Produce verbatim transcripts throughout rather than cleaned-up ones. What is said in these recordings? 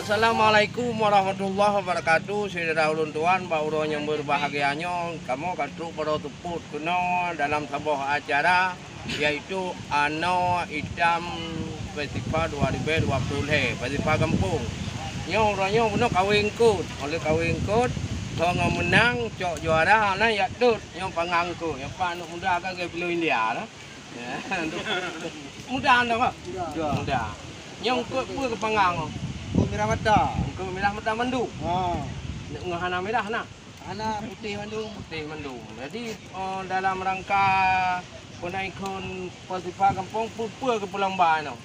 Assalamualaikum warahmatullahi wabarakatuh. Syedara ulôn tuan, bak uroe nyang berbahagia nyoe, kamoe ka trok baroe seupôt keunoe dalam saboh acara, yaitu Anoe Itam Festival dua ribu dua puluh lhèe, Festival Gampông. Nyoe uroe nyoe bunoe kawé eungkôt, oleh kawé eungkôt, soe nyang meunang cok juara, na jak tot, nyoe pangang eungkôt. Nyoe pat aneuk muda kan gaya India lah. Ya, muda anda, Pak? Muda. Muda. Nyoe eungkôt peue keupangang? Eungkôt mirah mata. Eungkôt mirah mata mandum? Ha. Nyoe hana mirah na? Hana, putéh mandum. Putéh mandum. Jadi, eh, dalam rangka peunaikan festival gampông, peue-peue keupeulomba nyoe?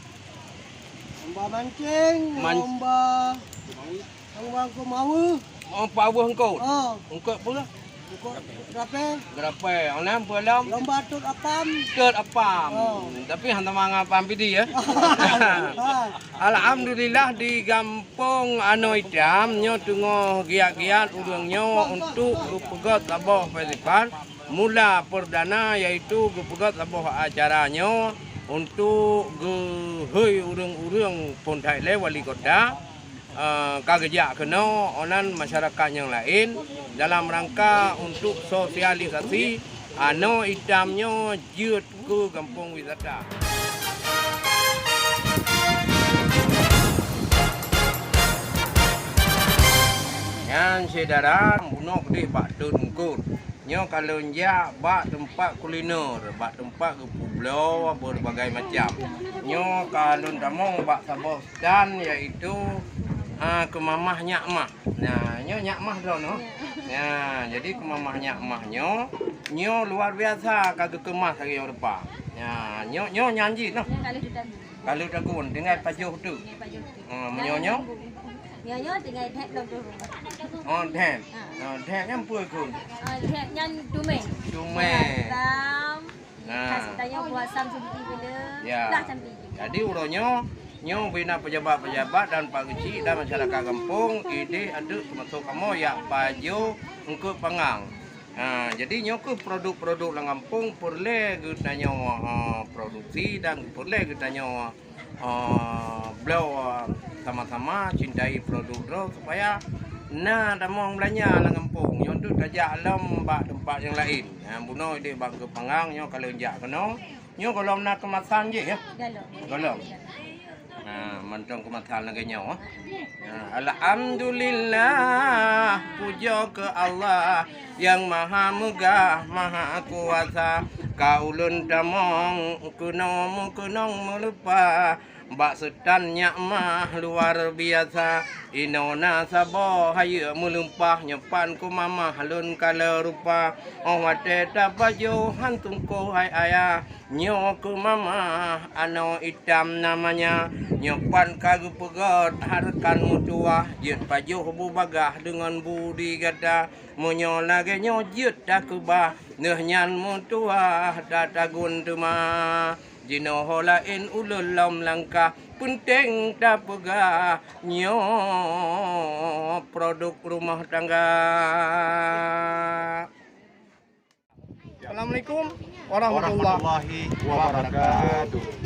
Lomba mancing, Man- lomba Lomba eungkôt maweuh. Oh, paweuh eungkôt. Oh. Eungkôt peue? Eungkôt gerapè. Gerapè. Oh, nyan peue lom? Lomba tot apam. Tot apam. Oh. Tapi hana mangat apam pidi, ya. Ha. Alhamdulillah, di gampông Anoe Itam nyoe teungoh giat-giat ureueng nyoe untuk geupeugöt saboh festival mula perdana, yaitu geupeugöt saboh acara nyoe untuk geuhôi ureueng-ureueng phôn that lé wali kota. Eh, ka geujak keunoe, oh nan masyarakat nyang laén dalam rangka untuk sosialisasi Anoe Itam nyoe jeuet keu gampông wisata. Nyan syedara, bunoe keudeh bak Teungku. Nyoe ka lôn jak bak teumpat kuliner, bak teumpat geupubloe berbagai macam. Nyoe ka lôn tamong bak saboh stan, yaitu, ah, keumamah nyak mah. Nah, nyoe nyak mah droeneuh. Nah, jadi keumamah nyak mah nyoe, nyoe luar biasa ka geukeumah sagieng rupa. Nah, nyoe, nyoe nyan jih noh. Nyoe ka lheueh teudagu. Ka lheueh teudagu, tinggai pajoh teuk. Tinggai pajoh teuk. Ah, meunyoe nyoe? Nyoe, nyoe tinggai dheb lom tu. Oh, dheb. Ah. Ah, dheb nyan peue kheun? Ah, dheb nyan dumé. Dumé. Buah asam. Nah. Khas geutanyoe buah asam seuti bile. Ya. Lah sampai. Jadi uroe nyoe, nyoe bina pejabat-pejabat dan pak keuchik dan masyarakat gampông, idéh aneuk teumasok kamoe jak pajoh eungkôt pangang. Ha, jadi nyoe keuh produk-produk lam gampông peureulèe geutanyoe, ha, produksi dan peureulèe geutanyoe, ha, bloe, ha, sama-sama cintai produk droe supaya na tamong beulanja lam gampông. Nyoe teuk tajak lom bak teumpat nyang laén. Ha, bunoe idéh bak keupangang nyoe ka lôn jak keunoe. Nyoe gohlom na keumasan jih, ya? Gohlom. Gohlom. Nah, mantong keumasan lagèe nyoe. Nah, alhamdulillah, pujoe keu Allah nyang maha meugah, maha kuasa. Ka ulôn tamong keunoe meukeunong meuleupah. Bak seutan nyak mah luar biasa. Inoe na saboh hayeuk meulimpah, nyoe pat keumamah lôn ka lheueh rupa. Óh watèe tapajoh han teungku hai ayah. Nyoe keumamah Anoe Itam namanya, nyoe pat ka geupeugöt hareukan meutuwah, jeuet pajoh bu bagaih deungon budi gata. Meunyoe lagèe nyoe jeuet takeubah, neuh nyan meutuwah tatagun teuma. Jinoe ho laén ulôn lom langkah, peunteng tapeugah nyoe produk rumoh tangga. Assalamualaikum warahmatullahi wabarakatuh.